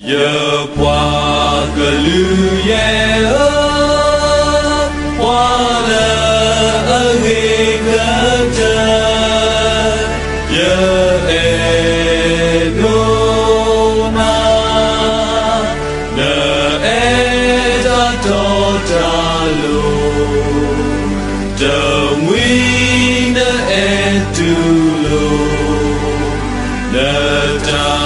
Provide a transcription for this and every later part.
ယပှၤကလုာ်ယဲၢ်ဧၢ, ပှၤလၢအဂ့ၤကတၢၢ် ယအဲၣ်ဒိးနၤ, နအဲၣ်တၢ်တီတၢ်လိၤ, တမှံၤနအဲၣ်တူၢ်လိာ် နတၢ်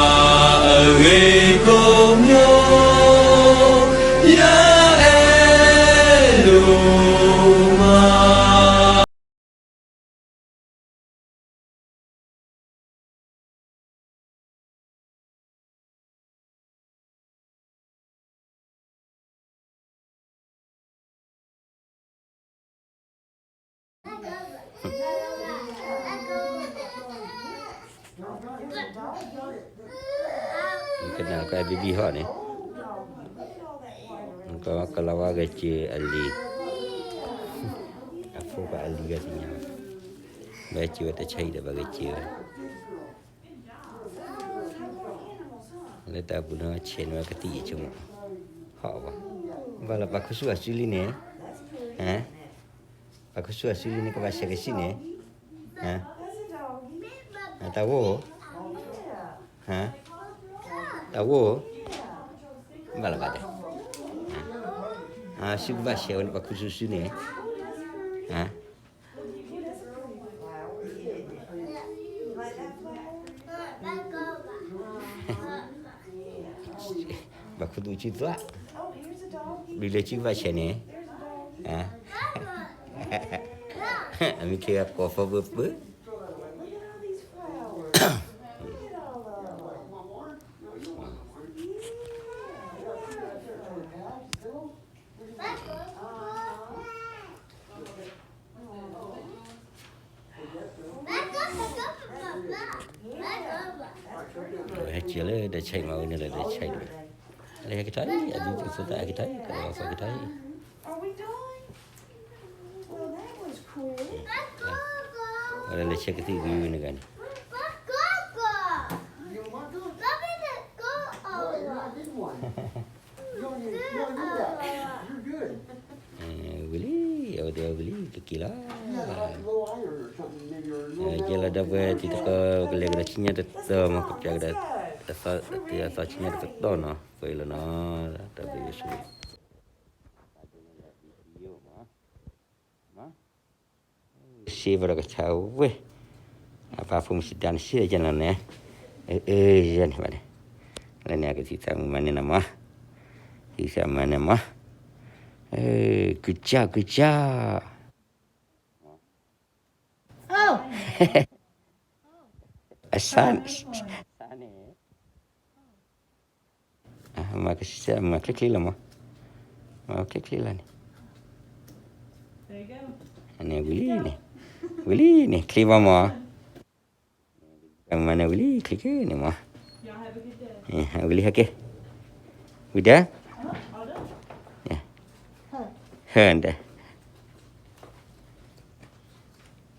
အဂ့ၤကိးမျိုး ယအဲၣ်ဒိးမး. ကနၣ်ကဘံဘံဟီၣ်န့ၣ်, ကလီၤဝါဂဲၤစၢၤအလံၤ, အဖိခွါအလံၤဂဲၤသ့ၣ်ညါ, ဘၣ်စၢၤဝဲတဆါအံၤဒီးဘၣ်ဂဲၤစၢၤဝဲ လၢတၢ်ပူၤန့ၣ် ဆဲးန့ၢ်ဝဲကသံၣ်အံၤဆိကမိၣ်, ဟီၣ်ဘၣ်, ဘၣ်လၢပှၤခူသူၣ်အစုလံန့ၣ်, ပှၤခူသူၣ်အစုလံန့ၣ် ကဘၣ်ဆဲးကဆံၣ်န့ၣ်, တၢ်ဝိ, တၢ်ဝိ, ဘၣ်လၢၤဘၣ်ဒီး, စုကဘၣ်ဆဲးဝဲန့ၣ် ပှၤခူသူၣ်စုန့ၣ် ဘၣ်ခူသူၣ်စုသွါ, ဘျုးလၢစုကဘၣ်ဆဲးန့ၣ်, အမ့ၢ်ချ့ကိးဖီပၢပၢ ဟဲက့ၤလၢတၢ်ဆါအံၤမး ဝဲန့ၣ်လၢတၢ်ဆါအံၤဒိၣ်, လၢဟဲက့ၤထီၣ်အံၤ အဘျုးဖိသၣ်ဟဲက့ၤထီၣ်အံၤ ကလီၤဝါဖိက့ၤထီၣ်အံၤ, ဝဲဒၣ်လၢဆဲးကသံၣ်ဂ့ၤဝဲန့ၣ်ဂၤန့ၣ် ဝံၤလံ, အဝဲတဲဝံၤလံ ကက့ၤလီၤ. ကဲလီၤဒီပုၢ်ဝဲၢ်တံၤသကိး ကလဲၤကဒီးဆူညါတတီၤမး ကပျးကဒီး တသီဆူညါတပတီၢ်နီၤ ပှဲၤလီၤနီၤ တၢ်ဘျုးယွၤဆိၣ်ဂ့ၤ စ့ဘၣ်ဒီးကဆါဝဲ, အပၢ်ဖိမုၣ်စံးဒၣ်န့ၣ် စ့ယဲၢ်နီၤန့ၣ်, အၢ ယဲၢ်န့ၣ်ဘၣ်န့ၣ်, လၢန့ၣ်အကသံၣ်သးမုာ်မးန့ၣ်နီၤမး, သံၣ်သးမုာ်န့ၣ်မး, ကစၢ်ကစၢ်, အဆါန့ၣ် မၤကစၢ် မၤချ့ချ့လီၤမး, မၤချ့ချ့လီၤန့ၣ်, န့ၣ်ဝံၤလံန့ၣ်, ဝံၤလံန့ၣ် ချ့ဘၣ်မး, မၤန့ၣ်ဝံၤလံ ချ့က့ၤန့ၣ်မး, ဝံၤလံဟဲက့ၤ, ဝံၤဒီး, ဟဲဒီး,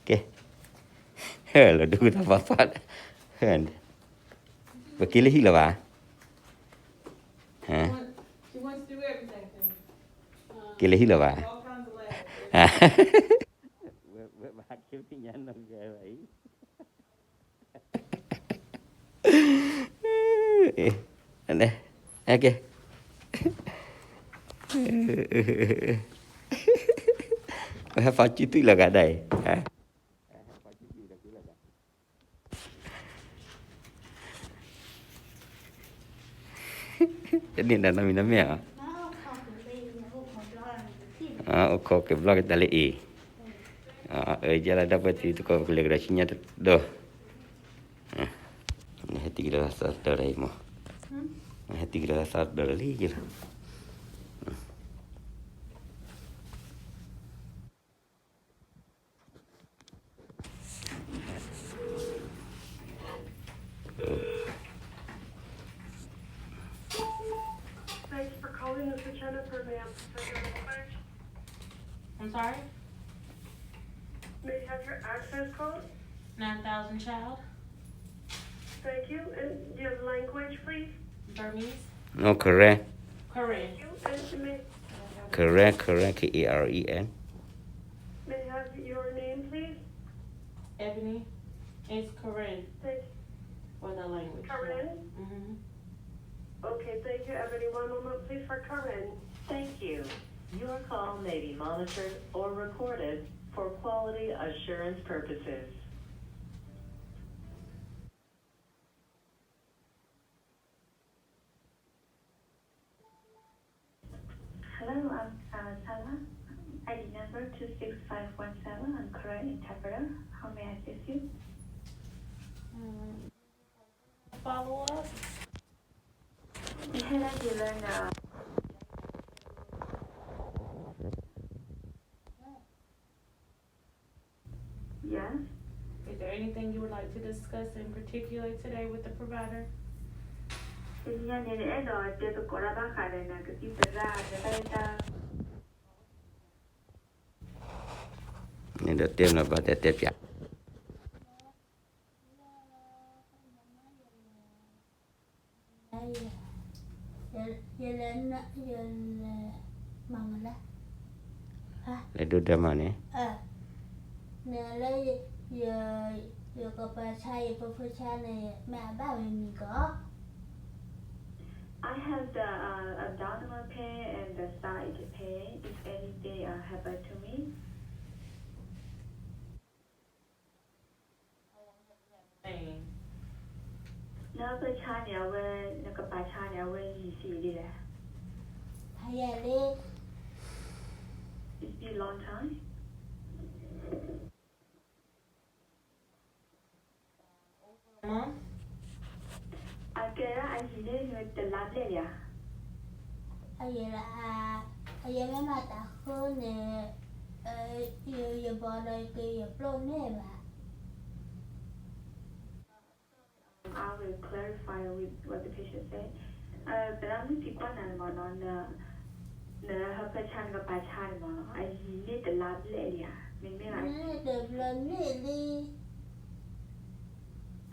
ကဲ, ဟဲလီၤဒုးကသးပှၤပှၢ်ဒီး, ဟဲဒီး, ပက့ၤလၢဟံၣ်လၢၤဘၣ်, က့ၤလၢဟံၣ်လၢၤဘၣ်, ဝဲဘၣ်က့ၤပသ့ၣ်ညါနီၢ်ဂၤဘၣ်အံၤ ကဲ, ဟဲဖးစုသွံၣ်လီၤဂာ်ဒၣ်အံၤ, တန့ၢ်ဒၣ်နီတမံၤနီတမ့ၢ်ဧါ, အိၣ်ခိးက့ၤဘျီကတၢၢ်လၢအံၤ, အၢ ယဲလၢဒီပုၢ်ဝဲၢ်တံၤသကိး ပကလဲၤကဒီးဆူညါတတီၤ, နဟဲတံၢ်ကဒီးသးဒီးအံၤမး, နဟဲတံၢ်ကဒီးသးဒီးလံယလီၤ. Thanks for calling. This is Jennifer. May I have your language? I'm sorry? May I have your access code? Nine thousand child. Thank you. And your language, please? Burmese. No, Karen. Karen. Karen, Karen, K A R E N. May I have your name, please? Ebony. It's Karen. Thank you. For the language. Karen? Mm-hmm. Okay, thank you, Ebony. One moment, please, for Karen. Thank you. Your call may be monitored or recorded for quality assurance purposes. Hello, I'm uh, Sala. I D number two six five one seven. I'm Karen interpreter. How may I assist you? Follow up? နဟဲလၢယလဲၣ်. Yes. Is there anything you would like to discuss in particular today with the provider? တနံၤညါန့ၣ် နအဲၣ်ဒိးတဲသကိးတၢ်ဘၣ်ဃးဒီးနကသံၣ်သရၣ် နတၢ်အဲၣ်တၢ် န့ၣ်ဒီးတဲမနုၤဘၣ်တဲတဲပျး ယလဲၤ ယလဲၤ မၤမလဲၣ်. လဲၤဒိးဒၢမးန့ၣ် နလၢ ယကပၤဆါ ယကဖိဆါန့ၣ် မ့ၢ်အဘၣ်ဝဲမံၤကီး. I have the uh, abdominal pain and the side pain. If anything uh, happen to me, နကပၤဆါန့ၣ် အဝဲ နကပၤဆါန့ၣ် အဝဲယံာ်ဆံးဒ်လဲၣ်. ဖးယံာ်လံ. It's been long time. အကဲဒၣ်အယံာ်န့ၣ် တလါဘျဲၣ်လံဧါ. အယဲလၢ အယဲမ့ၢ်မၤတၢ်ဃုန့ၣ် ယဘီဒီးက့ၤယပျိၢ်န့ၢ်ဘၣ်. I will clarify with what the patient said. ပဒၣ်မုၢ်သံကွၢ်နၤန့ၣ်မ့ၢ်နီၤ, နဟၢဖၢဆါ နကပၤဆါန့ၣ်မ့ၢ်နီၤ အယံာ်န့ၢ်တလါဘျဲၣ်လံဧါ, မ့မ့ၢ်လၢ တဘျီန့ၣ်လံ.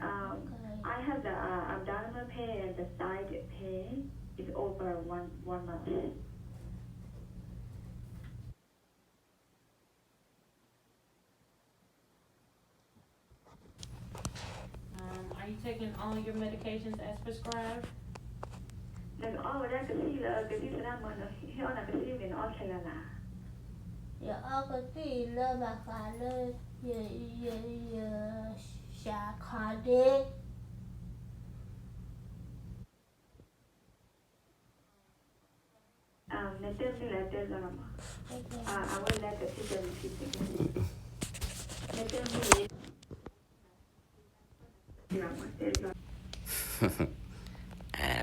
Um, I have the uh, abdominal pain and the side pain. It's over one, one month. Um, are you taking all your medications as prescribed? နကအီၣ်ဝဲဒၣ်ကသံၣ်လၢကသံၣ်သရၣ်မၤနၤ, ဟဲအီၣ်နၤကသံၣ်န့ၣ် နအီၣ်ခဲလၢာ်လၢ်. ယအီၣ်ကသံၣ်လၢဘၣ်ဃးလၢ ယ ယ ယ ယ ရှးခါဒ့ နတဲမနုၤလဲၣ် တဲလီၤမး. အဝဲလဲၤတထံၣ်တထံၣ်, နတဲမနုၤလဲၣ်.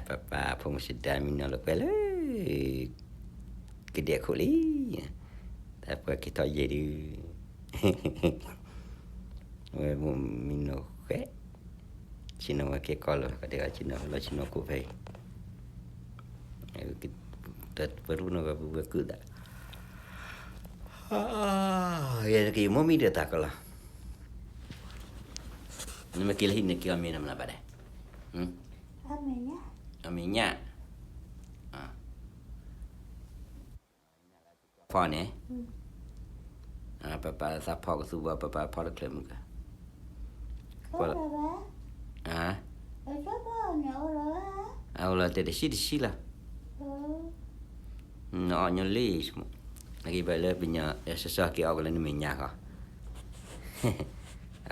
ပပၢ်ဖိမုၣ်စံးဒၣ်မံနီၤလၢကွဲလၢ ကဒဲးခိၣ်လံ, တၢ်ပှၤက့ၤထီၣ်ယဲၢ်ဒု, ဝဲမုၢ်မံနီၤဃဲ, ဆ့ၣ်နီၤဝဲကဲကီၢ်လီၤ, ကဒဲးကဆ့ၣ်နီၤလီၤ ဆ့ၣ်နီၤခိၣ်ဖဲအံၤ, တၢ်ပရူၢ်နီၤဝဲပူၤဝဲကုၢ်သး, ယကယမိၢ်မံဒီးတၢ်ကလီၤ, နမ့ၢ်က့ၤလၢဟံၣ်န့ၣ် က့ၤအီၣ်မ့ၤနမနုၤဘၣ်ဒဲး, အီၣ်မ့ၤညၣ်, ဖီန့ၣ်, ပပၢ်သးဖီကသူဘၣ် ပပၢ်ဖီတချၢမုၢ်က, အအိၣ်လီၤတဲာ်တဆံတဆံလီၤ, နအီၣ်ညီလံ, နကဘၣ်လၢပညီ စီၤစီၤဟဲက့ၤအီၣ်ကလၢနမဲာ်ညါဃ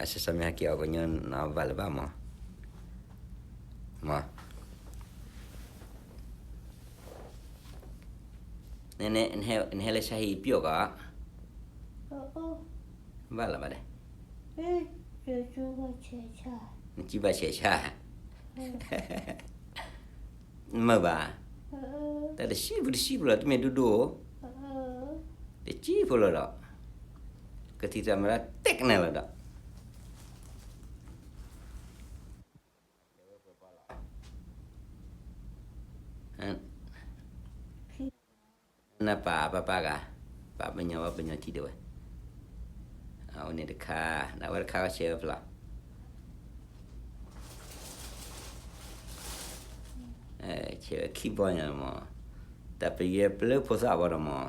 ီ, စီၤစီၤမ့ၢ်ဟဲက့ၤအီၣ်ကညီ နအီၣ်ဘၣ်လၢၤဘၣ်မး, မး နဟဲလၢဆါဟံၣ်ပျိၢ်ကီး, ဘၣ်လၢၤဘၣ်ဒဲး, နစုဘၣ်ဆဲးဆါ, မုာ်ဘၣ်, တၢ်တဆံပူၤတဆံပူၤလီၤ တမ့ၢ်ဒိၣ်ဒိၣ်, တဆံပူၤလီၤဒီး, ကသံၣ်သရၣ်မၤတၢ်တဲကနၣ်လီၤဒီး နပၢ်ပၢ်ပၢ်ဂၤ, ပှၤပညီဝဲပညီထံၣ်ဒၣ်ဝဲ, အဝဲန့ၣ်တခါ, နဝဲတခါကဆဲးဝဲဖျီၣ်, ဆဲးဝဲခံဘီန့ၣ်မး, တၢ်ပယီၤပျၢၤဖိသၣ်ဘၣ်ဒီးမး,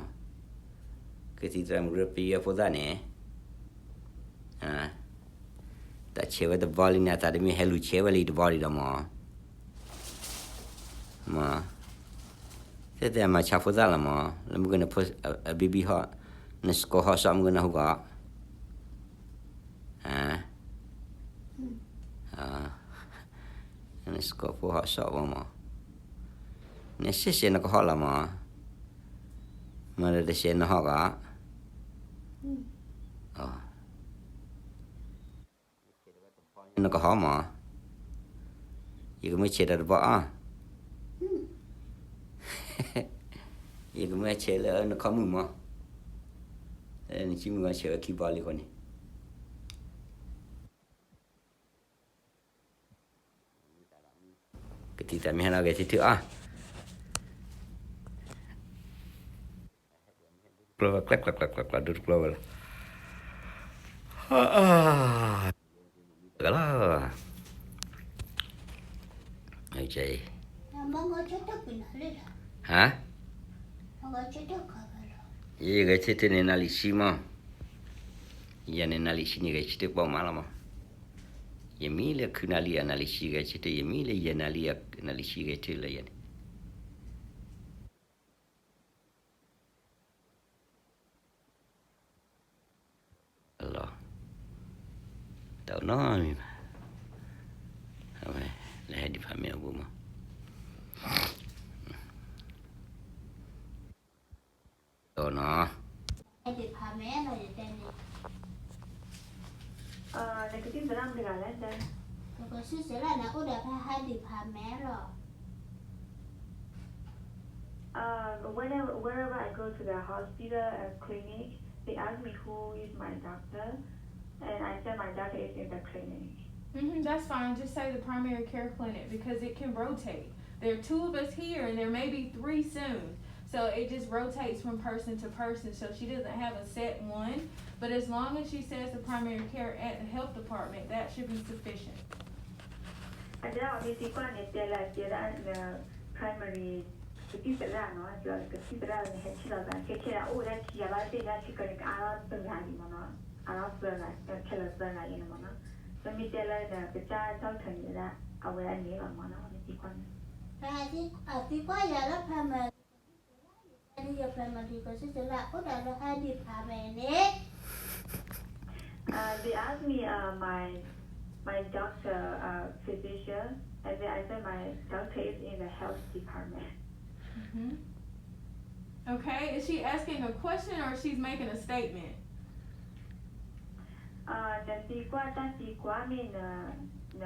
ကသံၣ်သရၣ်မုၣ်ကရၢပယီၤဖိသၣ်န့ၣ်, တၢ်ဆဲးဝဲတဘီလံန့ၣ် အသးတမ့ၢ်ဟဲလူၤဆဲးဝဲလၢတဘီလံဒီးမး, မး, တဲတဲမၤဆါဖိသၣ်လီၤမး, လၢမုၢ်ကန့ၣ်ဖိ အဘံဘံဟီၣ်, နစကိးဟီၣ်စီၣ်မုၢ်ကန့ၣ်ဟူကီး, နစကိးဖိဟီၣ်စီၣ်ဝဲမး, နစဲးစဲးနကဟီၣ်လီၤမး, မ့ၢ်လၢတစဲးနဟီၣ်ကီး, နကဟီၣ်မး, ယကမ့ၢ်ဆဲးတၢ်တဘီအါ, ယကမ့ၢ်ဆဲးလၢနခီမုၣ်မး, နစုမုၣ်ဂီၤဆဲးဝဲခံဘီလံဃိန့ၣ် ကသံၣ်သရၣ်မ့ၢ်ဟဲလီၤဂဲၤထံထံအါ, ကျီဝဲကျဲကျဲကျဲကျဲကျဲ ဒိတကျီဝဲလီၤ, ကလီၤ, ဟါ, ယဂဲၤထံထံန့ၣ်နၤလံာ်ဆံမး, ယၤန့ၣ်နၤလံာ်ဆံန့ၣ်ဂဲၤဆံတၢ်ပိာ်မးလီၤမး, ယမံလၢခုနၤလံာ်အနၤလံာ်ဆံဂဲၤဆံတၢ်, ယမံလၢခုနၤလံာ်အနၤလံာ်ဆံဂဲၤဆံတၢ်လၢယၤန့ၣ် လီၤ, တအိၣ်နီတမံၤဘၣ်, အဝဲ, လၢဟဲဒံးဖးမဲအပူၤမး, တအိၣ်နီ, ဟဲဒံးဖးမဲလီၤယတဲန့ၣ်, နကသံၣ်သရၣ်မတၤတဂၤလဲၣ်, နကသံၣ်သရၣ်န့ၣ်အိၣ်ဒီးဖဲဟဲဒံးဖးမဲလီၤ. Uh, whenever, wherever I go to the hospital or clinic, they ask me who is my doctor, and I say my doctor is in the clinic. Mm-hmm, that's fine. Just say the primary care clinic because it can rotate. There are two of us here and there may be three soon. So it just rotates from person to person. So she doesn't have a set one. But as long as she says the primary care at the health department, that should be sufficient. အဒၣ်အီၤမ့ၢ်သံကွၢ်န့ၣ် တဲလၢတဲဒၣ်န primary ကသံၣ်သရၣ်နီၤ, ကသံၣ်သရၣ်န့ၣ် ဟဲထံၣ်လိာ်သး ခဲခဲအံၤ အိၣ်ဝဲဒၣ်ခံဂၤဘၣ်သ့ၣ်ညါ ထံကၢန့ၣ် ကအါထီၣ်သၢဂၤလံမ့ၢ်နီၤ, အါထီၣ်သၢဂၤ ခဲလၢာ်သၢဂၤအံၤန့ၣ်မ့ၢ်နီၤ, မ့မ့ၢ်တဲလၢနကစၢ် doctor န့ၣ်ဒၣ် အဝဲအန့ၣ်လီၤမ့ၢ်နီၤ, မ့ၢ်သံကွၢ်န့ၣ် အသံကွၢ်ယၤလၢ primary ကသံၣ်သရၣ် ယတဲဒ်ယ primary ကသံၣ်သရၣ် အိၣ်ဒီးလၢ health department န့ၣ် Uh, they asked me, uh, my my doctor, uh, physician, and then I said my doctor is in the health department. Mm-hmm. Okay, is she asking a question or she's making a statement? Uh, နသံကွၢ်တၢ်သံကွၢ်မ့ၢ်န, န,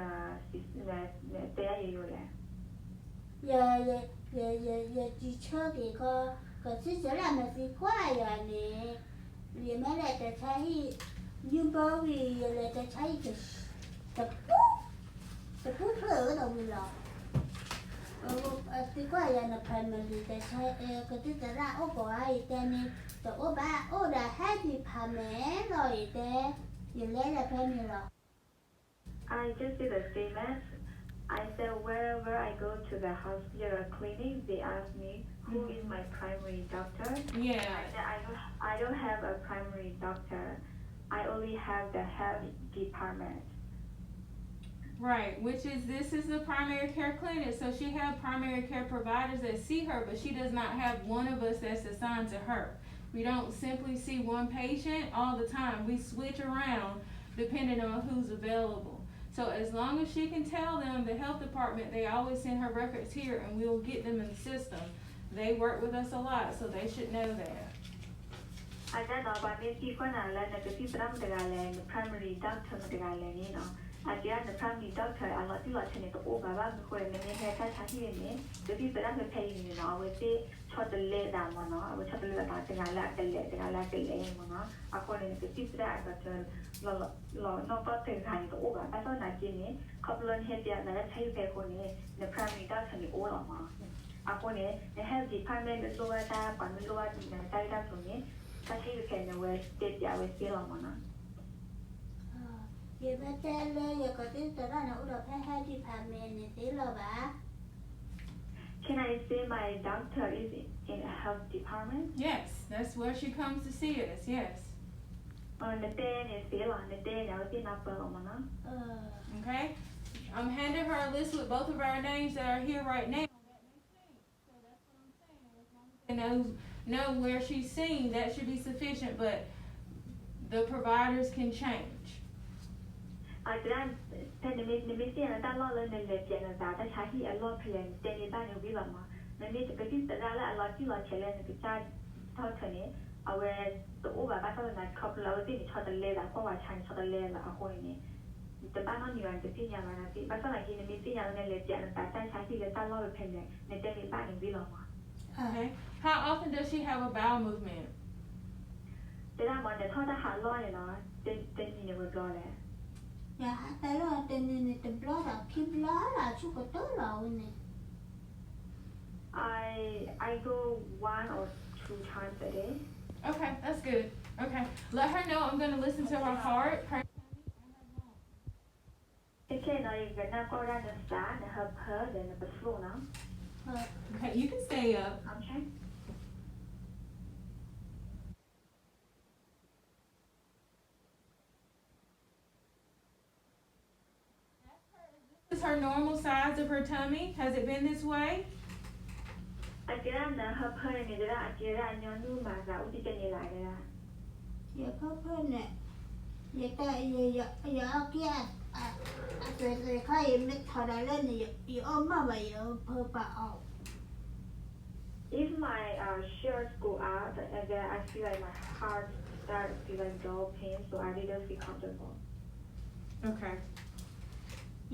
နတဲယိယိလဲၣ်. ယ, ယ, ယ, ယ, ယစံးဆၢက့ၤခီ, ကသံၣ်သရၣ်နသံကွၢ်ယၤန့ၣ်, ယမ့ၢ်လဲၤတၢ်ဆါဟံၣ်, Newbury ယလဲၤတၢ်ဆါဟံၣ်, တပူၤ, တပူၤဖျၢၣ်ဒီးဝံၤလီၤ. သံကွၢ်ယၤန primary တၢ်ဆါ, ကသံၣ်သရၣ်အိၣ်ကိးဧါ ယတဲန့ၣ်, တအိၣ်ဘၣ် အိၣ်ဒီး health department လီၤ ယတဲ, ယလဲၤလၢဖဲန့ၣ်လီၤ. I just did the same as I said, wherever I go to the hospital or clinic, they ask me who is my primary doctor. Yeah. I said, I don't, I don't have a primary doctor. I only have the health department. Right, which is, this is the primary care clinic, so she have primary care providers that see her, but she does not have one of us that's assigned to her. We don't simply see one patient all the time. We switch around depending on who's available. So as long as she can tell them, the health department, they always send her records here and we'll get them in the system. They work with us a lot, so they should know that. အဒၣ်နီၤ ပှၤမ့ၢ်သံကွၢ်နၤလၢနကသံၣ်သရၣ်မတၤတဂၤလဲၣ်, န primary doctor မတၤတဂၤလဲၣ်န့ၣ်နီၤ, အကဲဒၣ်န primary doctor အလီၤတံၢ်လီၤဆဲးန့ၣ် တအိၣ်ဘၣ်ဘၣ်. မ့ၢ်ဃိန့ၣ် နမ့ၢ်ဟဲတၢ်ဆါဟံၣ်န့ၣ် ကသံၣ်သရၣ်ဖဲဖဲအံၤန့ၣ်နီၤ အဝဲသ့ၣ်ဆီတလဲသးမ့ၢ်နီၤ, အဝဲဆီတလဲသး တဂၤလၢအကလဲာ် တဂၤလၢအကလဲာ်မ့ၢ်နီၤ. အဃိန့ၣ် နကသံၣ်သရၣ်အကတၢၢ် လီၤနီၢ်ကီၢ်တဂၤန့ၣ် တအိၣ်ဘၣ်. ဘၣ်ဆၣ်သနာ်က့န့ၣ် ခီဖျိလၢနဟဲပျးနၤတၢ်ဆါဟံၣ်ဖဲအဃိန့ၣ် န primary doctor န့ၣ်အိၣ်လီၤမ့ၢ်နီၤ. အဃိန့ၣ် န health department မ့ၢ်လိၣ်ဘၣ်တၢ် ပှၤမ့ၢ်လိၣ်ဘၣ်နတၢ်ဂ့ၢ်တၢ်ကျိၤန့ၣ် တၢ်ဆါဟံၣ်ဖဲဖဲန့ၣ် အဝဲတဲပျးဝဲသ့လီၤမ့ၢ်နီၤ. ယမ့ၢ်တဲလၢယကသံၣ်သရၣ်န့ၣ် အိၣ်ဒီးဖဲ health department န့ၣ်သ့လီၤဘၣ်. Can I see my doctor is in a health department? Yes, that's where she comes to see us, yes. နတဲန့ၣ်သ့လီၤ, နတဲန့ၣ် အဝဲသ့ၣ်နၢ်ပၢၢ်လီၤမးနီၤ. Okay. I'm handing her a list with both of our names that are here right now. That makes sense. So that's what I'm saying. As long as they know, know where she's seen, that should be sufficient, but the providers can change. ဖဲနမ့ၢ်သ့ၣ်ညါလၢတၢ်လီၢ်လၢနလဲၤပျဲးနသး တၢ်ဆါဟံၣ်အလီၢ်ဖဲလဲၣ် နတဲန့ၢ်ဘၣ်န့ၣ်ဝံၤလီၤမး. နမ့ၢ်တကသံၣ်သရၣ်လၢအလီၤတံၢ်လီၤဆဲးလၢနကစၢ်ထီၣ်ထၢန့ၣ် အဝဲတအိၣ်ဘၣ် ဘၣ်ဆၣ်သနာ်က့ခီဖျိလၢအဝဲသ့ၣ်န့ၣ်ဆီတလဲသး ကွၢ်ဝဲဆါန့ၣ်ဆီတလဲသးအဃိန့ၣ် နတဘၣ်နီတမံၤဘၣ် နတသ့ၣ်ညါဘၣ်သ့ၣ်. ဘၣ်ဆၣ်သနာ်က့ နမ့ၢ်သ့ၣ်ညါလၢနလဲၤပျဲးနသး တၢ်ဆါဟံၣ်လၢတၢ်လီၢ်ဖဲလဲၣ် နတဲန့ၢ်ဘၣ်န့ၣ်ဝံၤလီၤမး. Okay. How often does she have a bowel movement? တဲဒၣ်မး နထီၣ်တၢ်ဟးလီၢ်န့ၣ်နီၤ တနံၤန့ၣ်ဝဲဘျီလဲၣ်. ယဟးတၢ်လီၢ်တနံၤန့ၣ်တဘျီဒီးခံဘျီလီၤ ဆူကတၢၢ်လီၤဝဲန့ၣ်. I I go one or two times a day. Okay, that's good. Okay, let her know I'm going to listen to her heart, her tummy, and her lungs. ခဲခဲနီၤ ယကနၢ်ကွၢ်ဝဲဒၣ်နသး နဟၢဖၢဒီးနပသိၣ်နီၤ. Okay, you can stay up. Okay. Is her normal size of her tummy? Has it been this way? အကဲဒၣ်နဟၢဖၢန့ၣ် တဲဒၣ်အကဲဒၣ်ညီနုၢ်မၤသးအိၣ်တကဲန့ၣ်လၢ်တဲဒၣ်. ယဟၢဖၢန့ၣ် ယတၢ် ယ ယ ယအီၣ်က့ၤ အသွဲၣ်သွဲၣ်ခါ ယမ့ၢ်ထီၣ်ဒၣ်လဲာ်န့ၣ် ယအီၣ်မးဘၣ် ယဟၢဖၢပာ်အီၤ. If my uh, shirts go up and then I feel like my heart start feel like dull pain, so I didn't feel comfortable. Okay.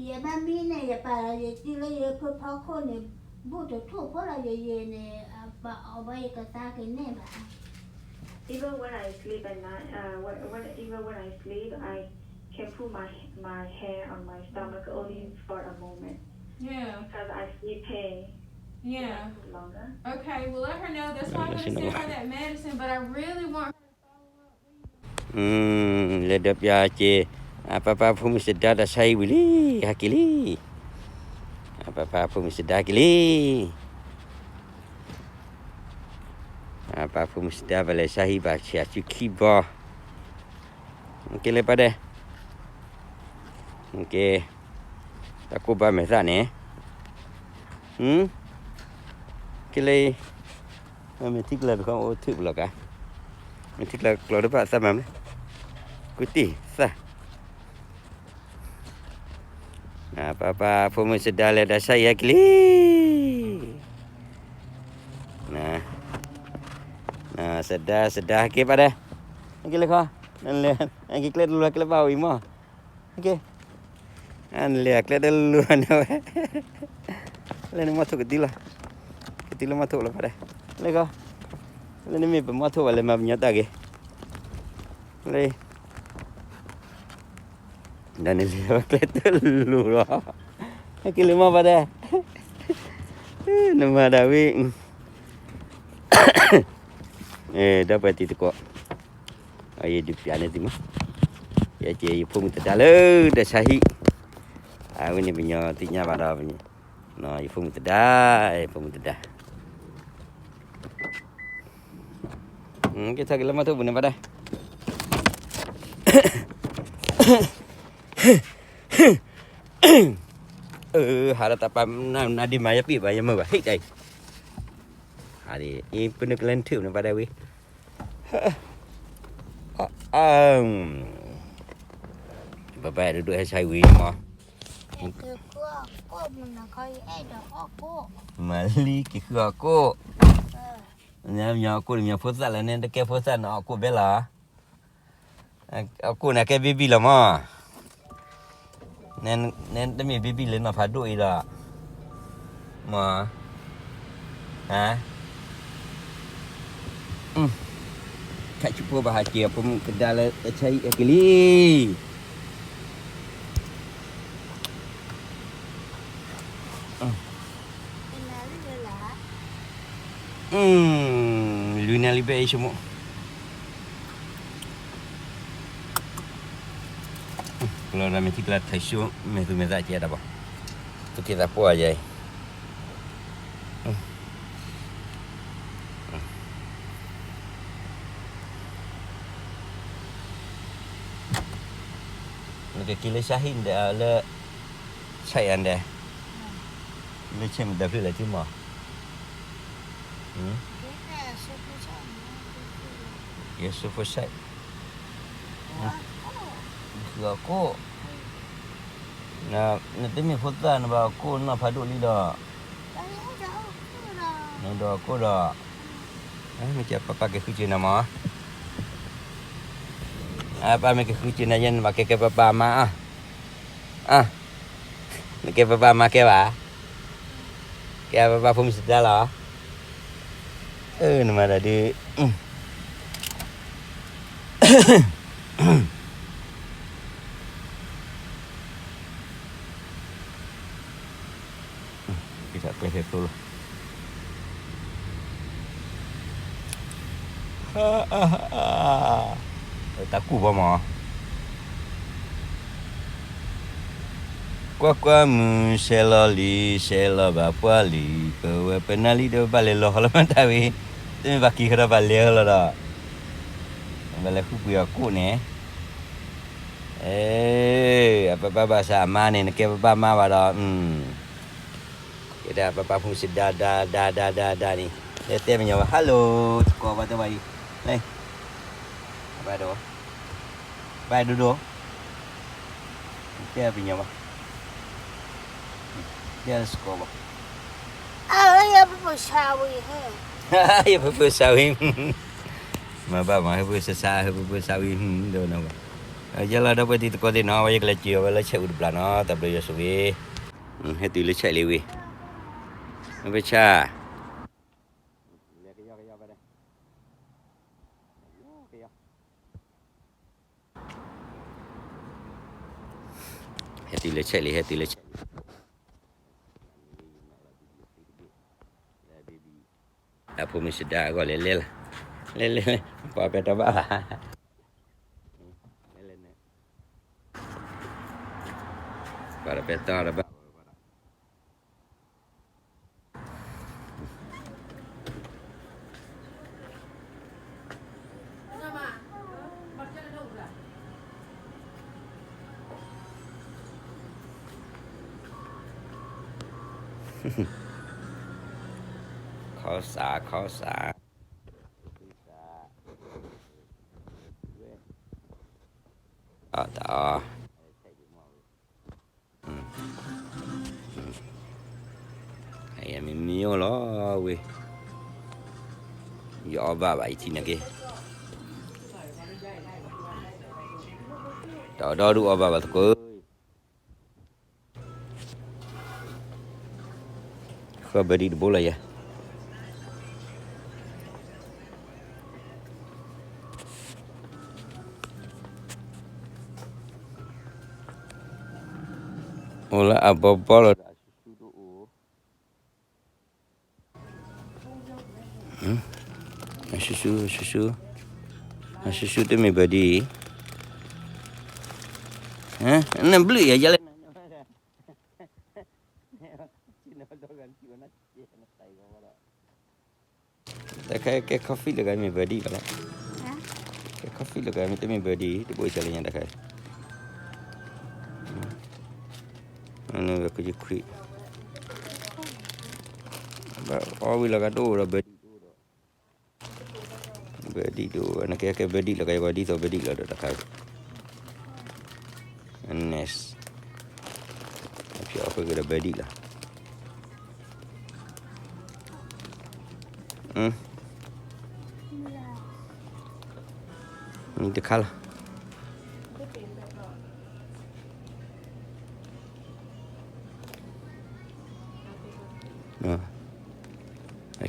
ယဘၣ်မံန့ၣ် ယပာ်လီၤယစုလၢယဟၢဖၢဖီခိၣ်န့ၣ် ဘူးတထူၣ်ဖိလီၤ ယယဲၢ်န့ၣ် ပာ်အီၤဘၣ် ယကသါက့ၤန့ၢ်ဘၣ်. Even when I sleep at night, uh, when, when, even when I sleep, I can put my my hand on my stomach only for a moment. Yeah. Because I feel pain. Yeah. Longer. Okay, well, let her know. That's why I'm going to send her that medicine, but I really want her to follow up. လဲၤဒီးပျၢ်က့ၤ အပၢ်ပၢ်ဖိမုၣ်စဒါ တၢ်ဆါဟံၣ်ဝံၤလံ ဟဲက့ၤလံ. အပၢ်ပၢ်ဖိမုၣ်စဒါက့ၤလံ. အပၢ်ဖိမုၣ်စဒါ ပလဲၤဆါဟံၣ်ဘၣ်ဆံးအစုခံဘီ က့ၤလၢပၢ်ဒဲး, က့ၤ, တၢ်ကိၢ်ဘၣ်မဲာ်သၣ်န့ၣ်, က့ၤလၢ, မ့ၢ်ထံကျါတခီအိၣ်ထုးပလီၤကါ, မ့ၢ်ထံကျါကျီတဘၣ်သၣ်မၤမလဲၣ်, ကူတံၢ်သၣ်, ပၢ်ပၢ်ဖိမုၣ်စဒါလဲၤဒီးဆါဟံၣ်ဟဲက့ၤလံ. စဒါ စဒါ ဟဲက့ၤပၢ်ဒဲး, ဟဲက့ၤလၢခီ, ဟဲက့ၤကျဲတလူၤ ဟဲက့ၤလၢပၢ်အံၤမး, ဟဲက့ၤ, နလဲၤကျဲတလူၤန့ၣ်ဝဲ, လၢနမီၢ်ထိၣ်ကတုၤလီၤ, ကတုၤလၢမီၢ်ထိၣ်လီၤပၢ်ဒဲး, လၢခီ, လၢနမ့ၢ်ပမီၢ်ထိၣ်ဘၣ်လဲၤမၤပညီတၢ်ဂ့ၤ, လၢ ဒီးနလဲၤဝဲကျဲတလူၤလီၤ, ဟဲက့ၤလၢမီၢ်ပၢ်ဒဲး, နမၤဒၣ်ဝံၤ, ဒီပုၢ်ဝဲၢ်တံၤသကိး, ယဒုးပျးန့ၢ်သုမး, ယကဲယဖိမုၣ်သဒါလၢဒီးဆါဟံၣ်, အဝဲန့ၣ်ပညီသ့ၣ်ညါဘၣ်ဒီး, ယဖိမုၣ်သဒါ, ယဖိမုၣ်သဒါ ကဲထီၣ်က့ၤလၢမီၢ်ထိၣ်ပူၤန့ၣ်ဘၣ်ဒဲး, ဟးဒီးတၢ်ပာ်နါဒ့မၤယပ့ၢ်ဘၣ် ယမုာ်ဘၣ်ဟ့ၣ်ဒၣ်အံၤ, အံၤပနုာ်ကလဲၤနထုးန့ၣ်ဘၣ်ဒဲးဝံၤ, ဘၣ်ဘၣ်ဒိၣ်ဒိၣ် ဟဲဆါဝံၤမး, မၤလံက့ၤဃုအီၣ်ကိၣ်, မညီအီၣ်ကိၣ်န့ၣ် မညီဖိသၣ်လၢန့ၣ် တကဲဖိသၣ်န့ၣ် အီၣ်ကိၣ်ဘဲလီၤ, အီၣ်ကိၣ်န့ၣ် ကဲဘံဘံလီၤမး, နတမ့ၢ်ဘံဘံလၢနီၤဖးဒိၣ်အံၤဒီး, မး ဟါ, ခါဆူဖိဘၣ်ဟးက့ၤအဖိမုၣ်ကဒါလၢတၢ်ဆါဟံၣ်ဟဲက့ၤလံ. လွံၢ်နၣ်ရံၣ်ဘၣ်အံၤဆိကမိၣ်, လီၤဒီးမ့ၢ်ထံကျါထၢၣ်ဆိ မဲာ်သူမဲာ်သးကဲဒၣ်ဘၣ်, သူၣ်က့သးပှၢ်ယဲအံၤ, က့ၤလၢဆါဟံၣ်န့ၣ်ဒီးလၢ ဆဲးယၤန့ၣ်ဒီး လၢဆဲးမတၤဖျၢၣ်လဲၣ်ထံမီၢ် ယဲၢ်စိဖိဆဲး ဃုအီၣ်ကိၣ် နတမ့ၢ်ဖိသၣ်နဘၣ်အီၣ်ကိၣ်နီၢ်ဖးဒိၣ်လံဒီး နဒိးအီၣ်ကိၣ်ဒီး မ့ၢ်ကဲပၢ်ပၢ်က့ၤဃုစၢၤနၤမီၢ် ပၢ်မ့ၢ်က့ၤဃုစၢၤနၤ ယဲနဘၣ်ကဲကဲပၢ်ပၢ်မါအီၤ နကဲပၢ်ပၢ်မါကဲဘၣ် ကဲပၢ်ပၢ်ဖိမုၣ်စဒါလီၤ အၢ နမၤတၢ်ဒုး က့ၤထီၣ်ကျဲဖဲဖျိလီၤ တၢ်ကူၣ်ဘီမီၢ် ကွၢ်ကွၢ်မုၢ်ဆဲးလီၤလံ ဆဲးလီၤဘၣ်ပှၤလံ ပဝဲပနၢ်လံဒီးဘၣ်လဲၤလီၤဃီလီၤမးတၢ်ဝံၤ တမ့ၢ်ဘၣ်က့ၤဃီဒီးဘၣ်လဲၤလီၤဒီး ဘၣ်လဲၤဃုပှ့ၤအီၣ်ကိၣ်န့ၣ် အပၢ်ပၢ်ဘၣ်ဆၣ်အမါန့ၣ် နကဲပၢ်ပၢ်မါဘၣ်ဒီး ကဲဒၣ်ပၢ်ပၢ်ဖိမုၣ်စဒါဒါဒါဒါဒါဒါန့ၣ် တဲတဲပညီဘၣ် hello သကိးဘၣ်တဲဘၣ်အံၤ လၢ ဘၣ်ဒိ ဘၣ်ဒိဒိ တဲပညီဘၣ် တဲသကိးဘၣ် ယဖုဖုစးဝံၤ မ့ၢ်ဘၣ်မၤဟဲဖုစးစး ဟဲဖုဖုစးဝံၤ ဒိၣ်နီၤဘၣ် ယဲလီၤဒီပုၢ်ဝဲၢ်တံၤသကိးသ့ၣ်နီၤ ဝဲယကလဲၤစံၣ်အီၤဝဲလၢဆဲးအူတဘျီနီၤ တၢ်ဘျုးယွၤဆိၣ်ဂ့ၤ ဟဲတုၤလၢဆဲးလံဝံၤ မ့ၢ်ပဆၣ် လဲၤကယီကယီဖဲဒၣ် ကယီကယီ ဟဲတုၤလၢဆဲးလံ ဟဲတုၤလၢဆဲးလံ အဖိမုၣ်စဒါအဂီၢ်လဲၤလဲၤလီၤ လဲၤလဲၤလဲၤ ပှၤပဲတဘၣ်ဘၣ် လဲၤလဲၤန့ၣ် ပှၤတပဲတဘၣ် ခီစး ခီစး တၢ်အီၣ် မ့မ့ၢ်အိၣ်လီၤဝဲ ယအီၣ်ဘၣ်ဘၣ် ယထံၣ်န့ၣ်က့ၤ တၢ်အီၣ်ဒီဒူၣ်အီၣ်ဘၣ်ဘၣ်သကိး ဃၢဘၢဒံးတဘိလီၤယၤ အိၣ်လၢအဘီဘီလီၤဒီး အဆူၣ်ဆူၣ်တအိၣ် အဆူၣ်ဆူၣ် အဆူၣ်ဆူၣ် အဆူၣ်ဆူၣ်တမ့ၢ်ဘၢဒံး နဘျုးယၤယဲလဲၣ် တခါကဲ coffee လၢကမ့ၢ်ဘၢဒံးလီၤလီၤ ကဲ coffee လၢကမ့ၢ်တမ့ၢ်ဘၢဒံး တဘိဆၢလၢညါတခါ နဝဲကယခွံ အီဝံၤလီၤကဒိၣ်ဒီးဘၢဒံး ဘၢဒံးဒိၣ် နကဲကဲဘၢဒံးလီၤ ကဲကီဒ်သိးဘၢဒံးလီၤဒီးတခါ next ဖျိအီၣ်ဃုာ်ကဒီးဘၢဒံးလီၤ တခါလီၤ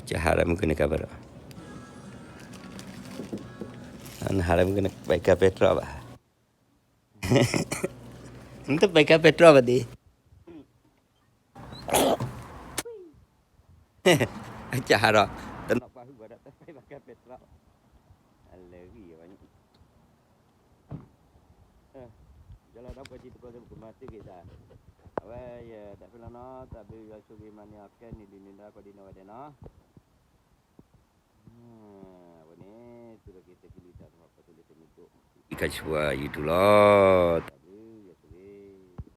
ကဟးလၢမုၢ်ကနံၤကါပဲတြီ နဟးလၢမုၢ်ကနံၤ ပၢ်ကါပဲတြီဘၣ် နတပၢ်ကါပဲတြီဘၣ်ဒံး အကဟးဒီး တနီၤပှၤဟုၣ်ဘၣ်ဒီး တပၢ်ကါပဲတြီ အလဲၤဂံၢ်ဘၣ် ယလီၤဒီးပှၤတံၤသကိးသ့ၣ် ပကမၤသ့ဂ့ၤတၢ် အဝဲယတၢ်ဖဲလီၤနီၤ တၢ်ဘျုးယွၤဆိၣ်ဂ့ၤမၤန့ၢ်အီၤခဲနံၤဒုးနံၤဒီးကိးဒံးနီၢ်ဝဲဒဲးနီၤ အဝဲန့ၣ် သုးလီၢ်က့ၤသုးက့လွံၢ်တၢ်သဟီၣ်ပတုၤလၢတမုၢ်ဒိၣ် အံၤခါဆူၣ်ဝါ YouTube လီၤ